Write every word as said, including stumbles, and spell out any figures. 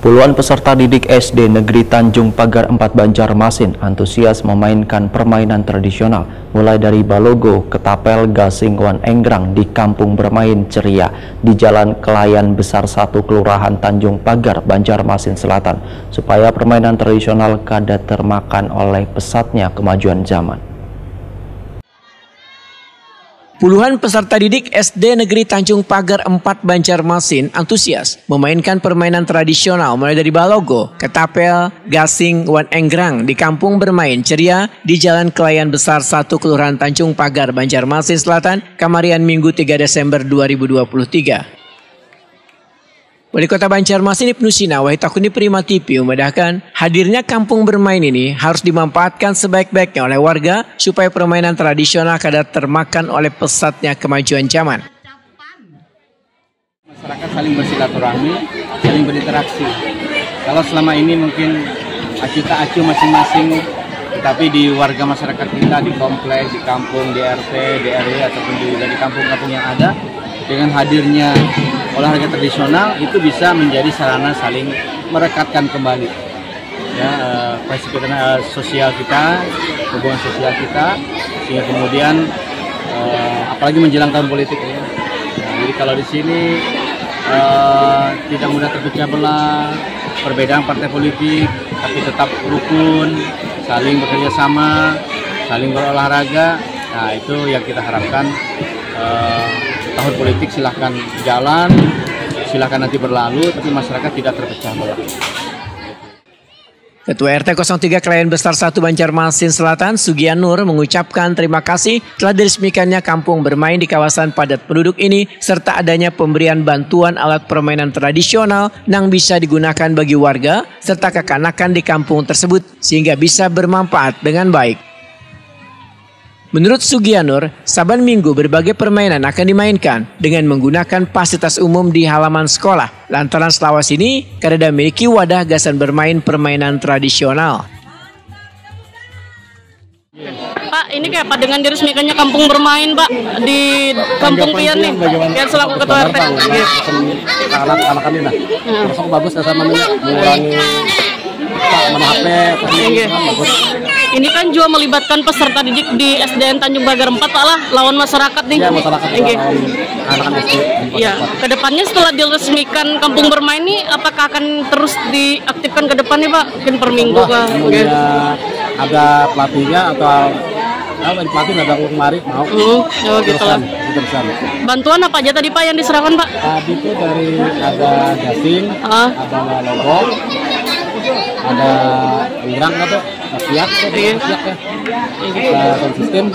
Puluhan peserta didik S D Negeri Tanjung Pagar empat Banjarmasin antusias memainkan permainan tradisional, mulai dari balogo, ketapel, gasing, wan enggrang di Kampung Bermain Ceria di Jalan Kelayan Besar satu, Kelurahan Tanjung Pagar, Banjarmasin Selatan, supaya permainan tradisional kada termakan oleh pesatnya kemajuan zaman. Puluhan peserta didik S D Negeri Tanjung Pagar empat Banjarmasin antusias memainkan permainan tradisional, mulai dari balogo, ketapel, gasing, wan enggrang di Kampung Bermain Ceria di Jalan Kelayan Besar satu, Kelurahan Tanjung Pagar, Banjarmasin Selatan, kamarian Minggu tiga Desember dua ribu dua puluh tiga. Wali Kota Banjarmasin Ibnu Sina Wahid Takuni Prima T V memadahkan, hadirnya kampung bermain ini harus dimanfaatkan sebaik-baiknya oleh warga supaya permainan tradisional kada termakan oleh pesatnya kemajuan zaman. Masyarakat saling bersilaturahmi, saling berinteraksi. Kalau selama ini mungkin acuh tak acuh masing-masing, tetapi di warga masyarakat kita, di kompleks, di kampung, di R T, di R W, ataupun juga di kampung-kampung yang ada, dengan hadirnya olahraga tradisional itu bisa menjadi sarana saling merekatkan kembali ya eh, kohesionalitas eh, sosial kita, hubungan sosial kita, sehingga kemudian eh, apalagi menjelang tahun politik ini. Nah, jadi kalau di sini eh, tidak mudah terpecah belah perbedaan partai politik, tapi tetap rukun, saling bekerja sama, saling berolahraga. Nah, itu yang kita harapkan eh, tahun politik silahkan jalan, silahkan nanti berlalu, tapi masyarakat tidak terpecah belah. Ketua R T kosong tiga Kelayan Besar satu Banjarmasin Selatan, Sugian Nur, mengucapkan terima kasih telah diresmikannya kampung bermain di kawasan padat penduduk ini, serta adanya pemberian bantuan alat permainan tradisional yang bisa digunakan bagi warga serta kekanakan di kampung tersebut, sehingga bisa bermanfaat dengan baik. Menurut Sugianur, saban minggu berbagai permainan akan dimainkan dengan menggunakan fasilitas umum di halaman sekolah, lantaran selawas ini kadada miliki wadah gasan bermain permainan tradisional. Pak, ini kayak apa dengan diresmikannya kampung bermain, Pak, di kampung pian nih? Pian selaku ketua R T. Anak-anak ini nah. Terus bagus dasar namanya mengurangi Pak, mana H P, Ini kan juga melibatkan peserta didik di S D N Tanjung Pagar empat, Pak lah, lawan masyarakat nih. Ya, masyarakat. Anak-anak S D. Ya, kedepannya setelah diresmikan kampung bermain nih, apakah akan terus diaktifkan ke depan nih, Pak? Mungkin per minggu kah? Ya, ada pelatihnya atau kalau pelatih ada kemari mau. Hmm, oh, gitu lah. Bantuan apa aja tadi, Pak, yang diserahkan, Pak? Tadi itu dari ada gasing, ah. Ada logo, ada urang apa? Siap, siap ya. Iya. Sistem.